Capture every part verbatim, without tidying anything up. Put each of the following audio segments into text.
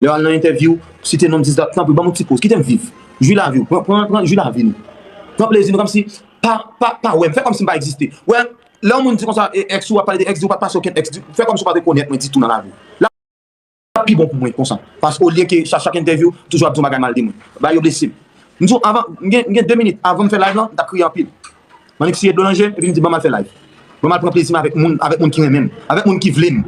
Lè w al nan entèvyou, site non m, dis dat, tanpri, ban m yon ti poz, kite m viv. Jwi lavi w, pran, pran, pran, jwi lavi nou. Pran plezi nou, kòmsi, pa, pa, pa wè m, fè kòmsi m pa egziste. Wè, lè yon moun di konsa, e, ex ou, w ap pale de ex, di ou pa t pase okenn ex, di, fè kòmsi ou pa te konèt mwen ditou nan lavi w. L ap pi bon pou mwen konsa. Paske olye ke chak, chak entèvyou, toujou ap di yon bagay mal de mwen. Bagay yo blese m. M di w, avan, m gen, m gen de minit, avan m fè live lan, m t ap kriye anpil. M annik siye dlo nan je, epi m di, "Ban m al fè live. Ban m al pran plezi m avèk moun, avèk moun ki renmen m, avèk moun ki vle m."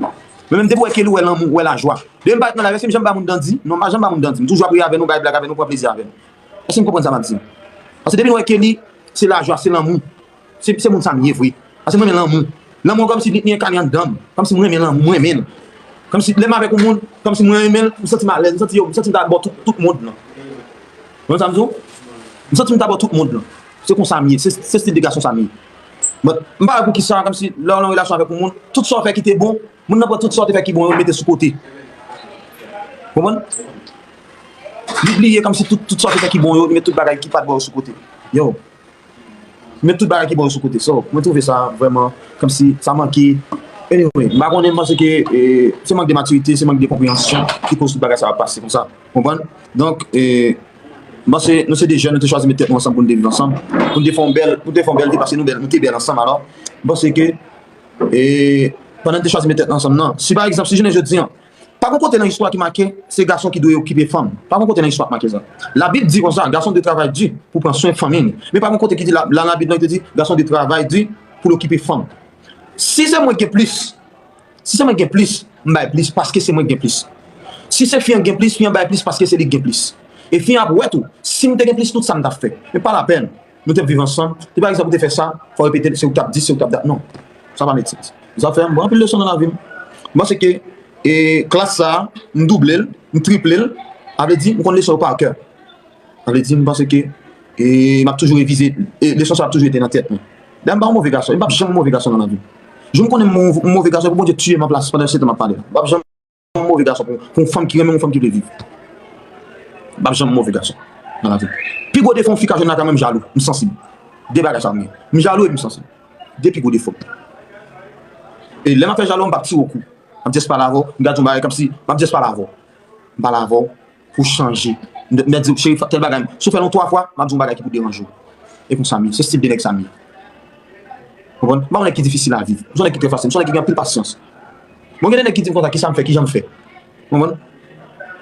Mwen menm, depi w wè Kelly, w wè lanmou, w wè lajwa. Depi m parèt nan live, èske m janm ba moun dandi? Non, m pa janm ba moun dandi. M toujou ap ri avè nou, bay blag avè nou, pran plezi avè nou. Èske n konprann sa m ap di? Paske depi nou wè Kelly, se lajwa, se lanmou. Se, se moun sa m ye vre. Paske m renmen lanmou. Lanmou an kòmsi li, li enkane anndan m. Kòmsi m renmen lanmou, m renmen l. Kòmsi lè m avèk yon moun, kòmsi mwen renmen l, m santi m alèz, m santi yo, m santi m ta bò tout, tout mond lan. Konprann sa m di w? M santi m ta bò tout mond lan. Se konsa m ye, se, se stil de gason sa m ye. But, m pa wè poukisa, kòmsi lè w nan relasyon avèk yon moun, tout sa w fè ki te bon, moun nan pran tout sa w te fè ki bon yo, l mete sou kote. Konprann? Li bliye kòmsi tout, tout sa w te fè ki bon yo, li met tout bagay ki pa t bon yo sou kote. Yo. Li met tout bagay ki bon yo sou kote. So, mwen twouve sa vrèman, kòmsi sa manke. Anyway, m pa konnen, m panse ke, e, se mank de matirite, se mank de konpreyansyon ki koz tout bagay sa ap pase konsa. Konprann? Donk, e, m panse nou se de jèn, nou te chwazi met tèt nou ansanm pou n te viv ansanm, pou n te fè yon bèl, pou n te fè yon bèl vi, paske nou bèl, nou te bèl ansanm, alò, m panse ke, e, pandan n te chwazi met tèt nou ansanm nan, si pa egzanp, si jounen jodi an, pa gen kote nan istwa ki make se gason ki dwe okipe fanm. Pa gen kote nan istwa ki make sa. Labib di konsa, gason dwe travay di pou pran swen fanmi li. Men pa gen kote ki di la, la Labib lan ki te di, gason dwe travay di pou l okipe fanm. Si se mwen ki gen plis, si se mwen ki gen plis, m bay plis paske se mwen ki gen plis. Si se fi an ki gen plis, fi an bay plis paske se li ki gen plis. E fi an ap wè tou, si m te gen plis, tout sa m t ap fè. Men pa lapèn. Nou te ap viv ansanm. Si pa egzanp ou te fè sa, fò w repete l, se ou k t ap di, se ou k t ap dat. Non. Sa pa make sense. Sa fè m pran anpil leson nan lavi m. M panse ke, e, klas sa a, m double l, m triple l. Sa vle di, m konn leson yo pa kè. Sa vle di, m panse ke, e, m ap toujou revize, e, leson sa ap toujou rete nan tèt mwen. Dayè, m pa yon move gason, e m p ap janm yon move gason nan lavi m. Jou m konnen m yon move gason, pou Bondye tiye m an plas pandan se tan m ap pale la. M p ap janm yon move gason pou, pou yon fanm ki renmen m, yon fanm ki vle viv. M p ap janm yon move gason nan lavi m. Pi gwo defo yon fi ka jwenn lakay mwen, m jalou, m sansib. De bagay sa m ye. M jalou epi m sansib. De pi gwo defo m. E lè m ap fè jalou, m p ap tire w kou. M ap just pale avè w, m gade yon bagay kòmsi, m ap just pale avè w. M pale avè w pou chanje. M, m di w, cheri, tèl bagay, si w fè l yon twa fwa, m ap di w yon bagay ki pou deranje w. E konsa m ye. Se stil de nèg sa m ye. Konprann? M pa yon nèg ki difisil a viv. M se yon nèg ki trè fasil. M se yon nèg ki gen anpil pasyans. Bon, gen de nèg ki di m konsa, kisa m fè, kijan m fè. Konprann?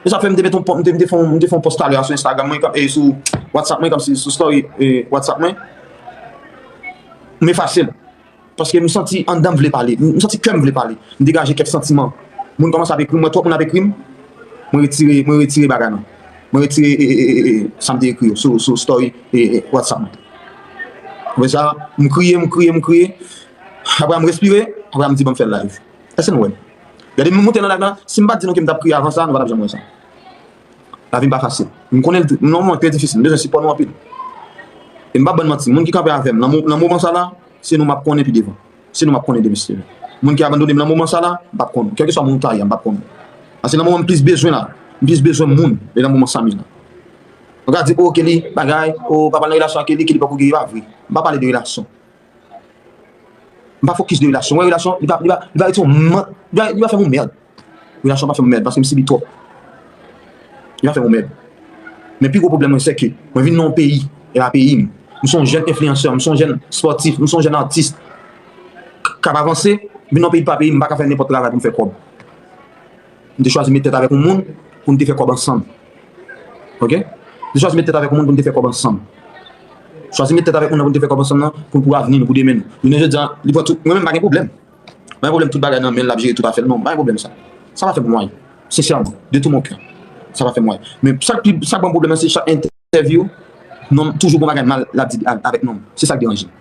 E sa fè m te met yon, m te, m te fè yon, m te fè yon pòs talè a sou Instagram mwen, e sou WhatsApp mwen, kòmsi sou story, e, WhatsApp mwen. M efase l. Paske m santi anndan m vle pale. M santi kè m vle pale. M degaje kèk santiman. Moun kòmanse ap ekri m, m wè twòp moun ap ekri m. Mwen retire, mwen retire bagay lan. Mwen retire, e, e, e, e, e, sa m te ekri yo sou, sou story, e, e, WhatsApp mwen. Apre sa, m kriye, m kriye, m kriye. Apre m respire, apre m di, "Ban m fè live." Èske nou wè m? Gade, m moute nan live la, si m pa t di nou ke m t ap kriye avan sa, nou pa t ap janm wè sa. Lavi m pa fasil. M konnen l, non, mwen, trè difisil. M bezwen sipò nou anpil. E m p ap ban n manti. Moun ki kanpe avè m nan mo-, nan moman sa la, se nou m ap konnen pi devan. Se nou m ap konnen demen si Dye vle. Moun ki abandone m nan moman sa la, m p ap konnen. Kèlkeswa moun ou ta ye a, m p ap konnen. Paske nan moman m plis bezwen la, m plis bezwen moun, e nan moman sa m ye la. Ou ka di, "O, Kelly, bagay, o, pa pral nan relasyon ak Kelly, Kelly poko geri," e pa vre. M pa pale de relasyon. M pa fokis de relasyon. Mwen, relasyon, li pa, li pa, li pa rete yon mant, li pa, li pa fè m yon mèd. Relasyon pa fè m mèd, paske m sibi twòp. Li pa fè m yon mèd. Men pi gwo pwoblèm mwen, se ke mwen vin nan yon peyi, e pa peyi m. M se yon jèn enfliyansè, m se yon jèn spòtif, m se yon jèn atis k, k ap avanse, m vin nan yon peyi ki pa peyi m, m pa ka fè nenpòt travay pou m fè kòb. M te chwazi met tèt avèk yon moun pou n te fè kòb ansanm. Oke? M te chwazi met tèt avèk yon moun pou n te fè kòb ansanm. Chwazi met tèt avèk moun nan pou n te fè kòb ansanm nan, pou, pou avni nou, pou demen nou. Jounen jodi a, li pran tout, mwen menm m pa gen pwoblèm. M pa gen pwoblèm tout bagay nan men l, l ap jere tout afè l. Non, m pa gen pwoblèm sa. Sa pa fè m wè. Sensèman, de tout mon cœur. Sa pa fè m wè. Men sa k pi, sa k ban m pwoblèm nan, se chak entèvyou, non, toujou gon bagay mal l ap di a, avèk non m. Se sa k deranje m.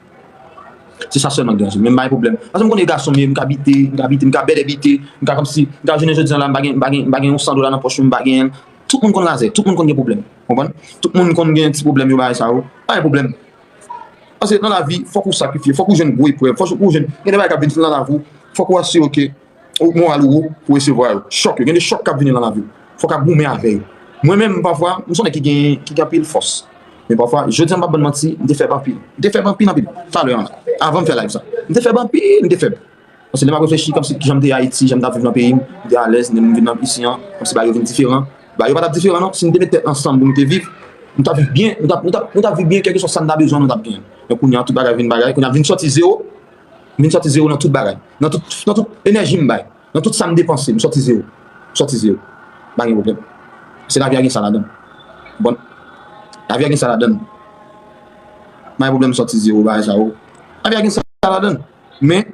Se sa sèlman k deranje m. Men m pa gen pwoblèm. Paske m konnen gason m ye, m ka bite, m ka bite, m ka bèdè bite, m ka kòmsi, m ka jounen jodi a la, m pa gen, m pa gen, m pa gen yon san dola nan pòch mwen, m pa gen. Tout moun konn razè, tout moun konn gen pwoblèm. Konprann? Tout moun konn gen ti pwoblèm yo, bagay sa yo. Pa gen pwoblèm. Paske nan lavi, fòk ou sakrifye, fòk ou jwenn gwo eprèv, fòk ou jwenn, gen de bagay k ap vin nan lavi w, fòk ou asire w ke ou, moral ou wo pou resevwa yo. Chòk yo, gen de chòk k ap vini nan lavi w. Fòk w ap goumen avè yo. Mwen menm, pafwa, m se yon nèg ki gen, ki gen anpil fòs. Men pafwa, jodi a m p ap ban n manti, m te fèb anpil. M te fèb anpil, anpil. Talè a, avan m fè live sa. M te fèb anpil, m te fèb. Paske lè m ap reflechi, kòmsi kijan m te ye Ayiti, jan m t ap viv nan peyi m, m te alèz, lè m vin nan isi an, kòmsi bagay yo vin diferan. Bagay yo pa t ap diferan non. Si nou te met tèt ansanm pou nou te viv, nou t ap viv byen, nou t ap, nou t ap, nou t ap viv byen, kèlkeswa sa n ta bezwen, nou t ap genyen. Men kounye a, tout bagay vin bagay, kounye a vin sòti zewo, vin sòti zewo nan tout bagay. Nan tout, nan tout enèji m bay, nan tout sa m depanse, m sòti zewo. M sòti zewo. Pa gen pwoblèm. Se lavi a gen sa ladan l. Bon. Lavi a gen sa ladan l. Pa gen pwoblèm sòti zewo, bagay sa yo. Lavi a gen sa ladan l. Men,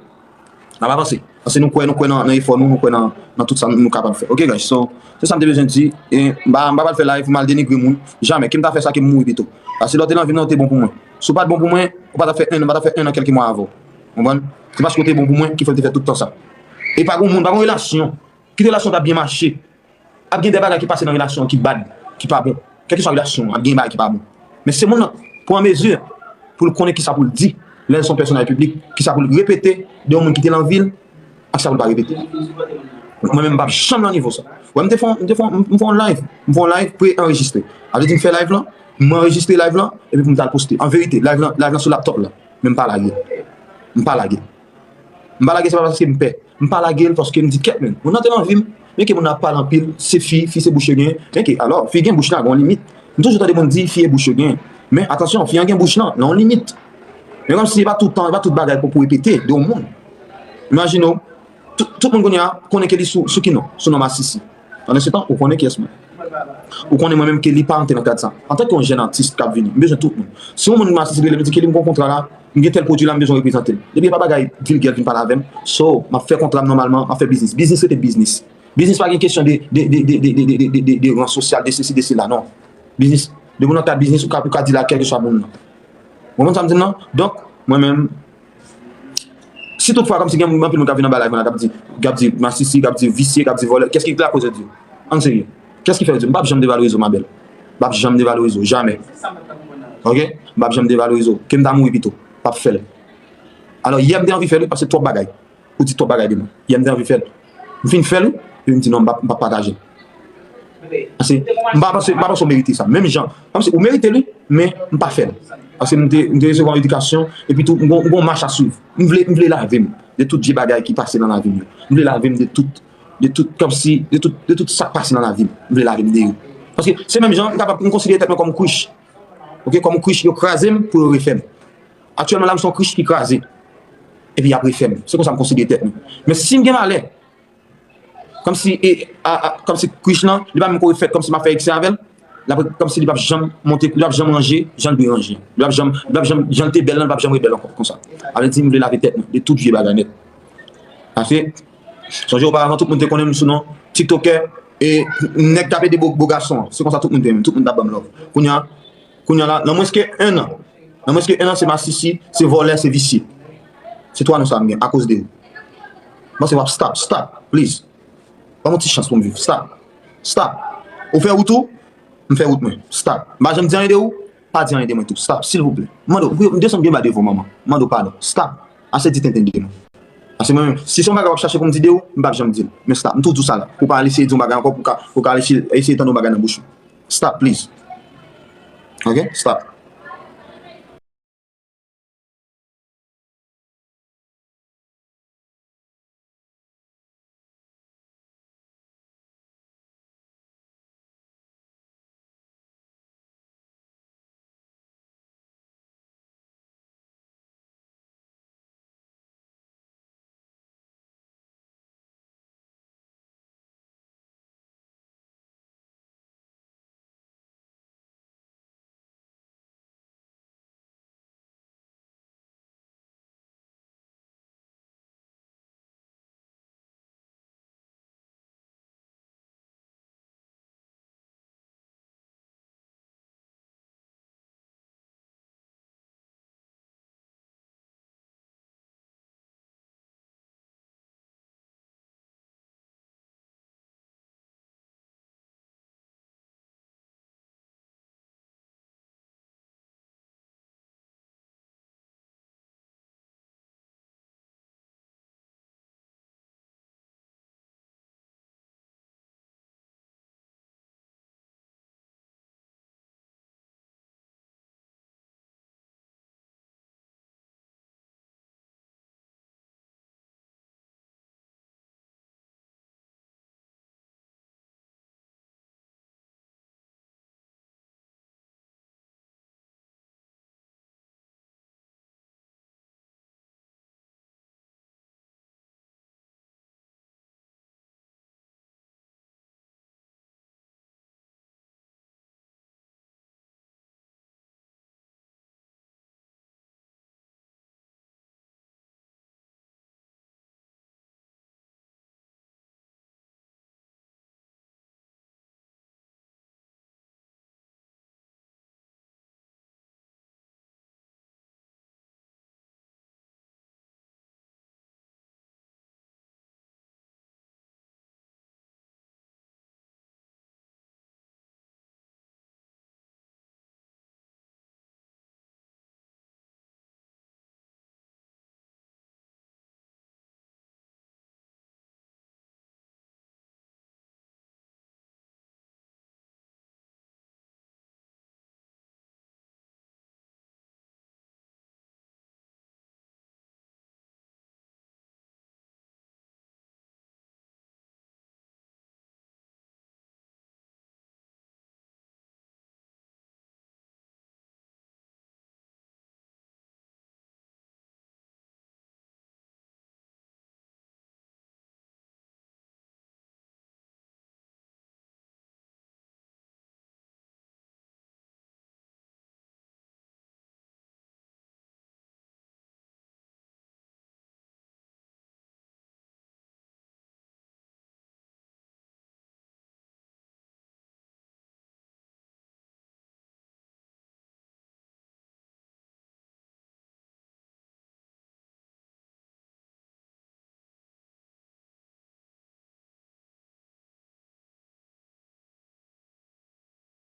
n ap avanse. Paske nou kwè, nou kwè nan, nan efò nou, nou kwè nan, nan tout sa nou, nou kapab fè. Ok, guys, so, se sa m te bezwen di. E m pa, m pa pral fè live pou m al denigre moun. Jamè. Ke m ta fè sa, ke m mouri pito. Paske lè w te nan vi m nan, w te bon pou mwen. Si w pa t bon pou mwen, ou pa t ap fè en, ou pa t ap fè en an kèlke mwa avè w. Konprann? Se paske w te bon pou mwen ki fè w te fè tout tan sa. E pa gon moun, pa gon relasyon. Kit relasyon ta byen mache. Ap gen de bagay ki pase nan relasyon an ki bad, ki pa bon. Kèlkeswa relasyon an, ap gen bagay ki pa bon. Men se moun nan pran mezi pou l konnen kisa pou l di lè l se yon pèsonaj piblik, kisa pou l repete de yon moun ki te nan vi l, ak sa pou l pa repete. Mwen menm, m p ap janm nan nivo sa. Wè, m te fè, m te fè, m fè yon live, m fè yon live pre-anrejistre. Sa vle di m fè live lan, m anrejistre live lan, epi pou m ta al poste. An verite, live lan, live lan sou laptop la. Men m pa lage. M pa lage. M pa lage, se pa paske m pè. M pa lage l paske m di, kèt, men, moun nan te nan vi m. Men ke moun nan ap pale anpil, se fi, fi se bouch yo genyen. Men ke, alò, fi gen bouch la, gen yon limit. M toujou tande moun di, fi e bouch yo genyen. Men, atansyon, fi an gen bouch lan, nan yon limit. Men kòmsi se pa tout tan, se pa tout bagay pou, pou repete de yon moun. Imajine w, tout, tout moun kounye a konnen ke li sou, sou ki non, sou non Masisi. Pandan se tan, ou konnen kiyès mwen. Ou konnen mwen menm ke li pa antre nan kad sa. Antanke yon jèn atis k ap vini, m bezwen tout moun. Si yon moun Masisi rele m, di ke li m gon kontra la, m gen tèl pwodui la, m bezwen reprezante l. Depi e pa bagay vilgè l vin pale avè m, so, m ap fè kontra m nòmalman, m ap fè biznis. Biznis rete biznis. Biznis pa gen kesyon de, de, de ran sosyal, de sesi, de sela, non. Biznis, depi w nan kad biznis, ou ka, ou ka dil ak kèlkeswa moun nan. Ou konprann sa m di l lan? Donk, mwen menm, si tout fwa kòmsi gen anpil moun k ap vin anba live mwen la, k ap di, k ap di masisi, k ap di visye, k ap di vòlè, kès ki lakoz yo di yo? Ann serye. Kès ki fè yo di yo? M p ap janm devalorize w, ma belle. M p ap janm devalorize w, jamè. Ok? M p ap janm devalorize w. Ke m ta mouri pito. M p ap fè l. Alò, yè m te anvi fè l wi, paske twòp bagay. Ou di twòp bagay de mwen. Yè m te anvi fè l. M fin fè l, epi m di non, m p ap, m p ap pataje l. Paske m pa panse, m pa panse w merite sa. Menm jan, kòmsi ou merite l wi, men m pa fè l. Paske m te, m te resevwa yon edikasyon, epi tou, m gon, m gon mach a swiv. M vle, m vle lave m de tout vye bagay ki pase nan lavi m yo. M vle lave m de tout, de tout, kòmsi, de tout, de tout sa k pase nan lavi m. M vle lave m de yo. Paske se menm jan, m kapab, m konsidere tèt mwen kòm kwich. Ok, kòm kwich, yo kraze m pou yo refè m. Aktyèlman la, m se yon kwich ki kraze. Epi y ap refè m. Se konsa m konsidere tèt mwen. Men si m gen malè, kòmsi, e, a, a, kòmsi kwich lan, li pa menm ko refèt, kòmsi m ap fè eksè avè l, l ap, kòmsi li p ap janm monte, li p ap janm ranje jan l dwe ranje. Li p ap janm, li p ap janm, jan l te bèl lan, li p ap janm rebèl ankò, konsa. Sa vle di, m vle lave tèt mwen de tout vye bagay nèt. Paske, sonje oparavan, tout moun te konnen m sou non tiktokè, e nèg k ap ede bo, bo gason an. Se konsa tout moun te renmen m, tout moun t ap ban m love. Kounye a, Kounye a la, nan mwens ke en an, nan mwens ke en an, se masisi, se vòlè, se visye. Se twa non sa m gen, akoz de ou. M panse w ap stop, stop, please. Ban m yon ti chans pou m viv, stop, stop. Ou fè wout ou, m fè wout mwen, stop. M pa janm di anyen de ou, pa di anyen de mwen tou, stop, silvouplè. M mande w, m desann byen ba devan w, manman. M mande w padon, stop. Ase di tenten de mwen. Paske mwen menm, si se yon bagay w ap chache pou m di de ou, m p ap janm di l. Men stop, m tou di w sa la. Pou w pa al eseye di yon bagay ankò, pou w ka, pou w ka al eseye, eseye tande yon bagay nan bouch ou. Stop, please. Ok? Stop.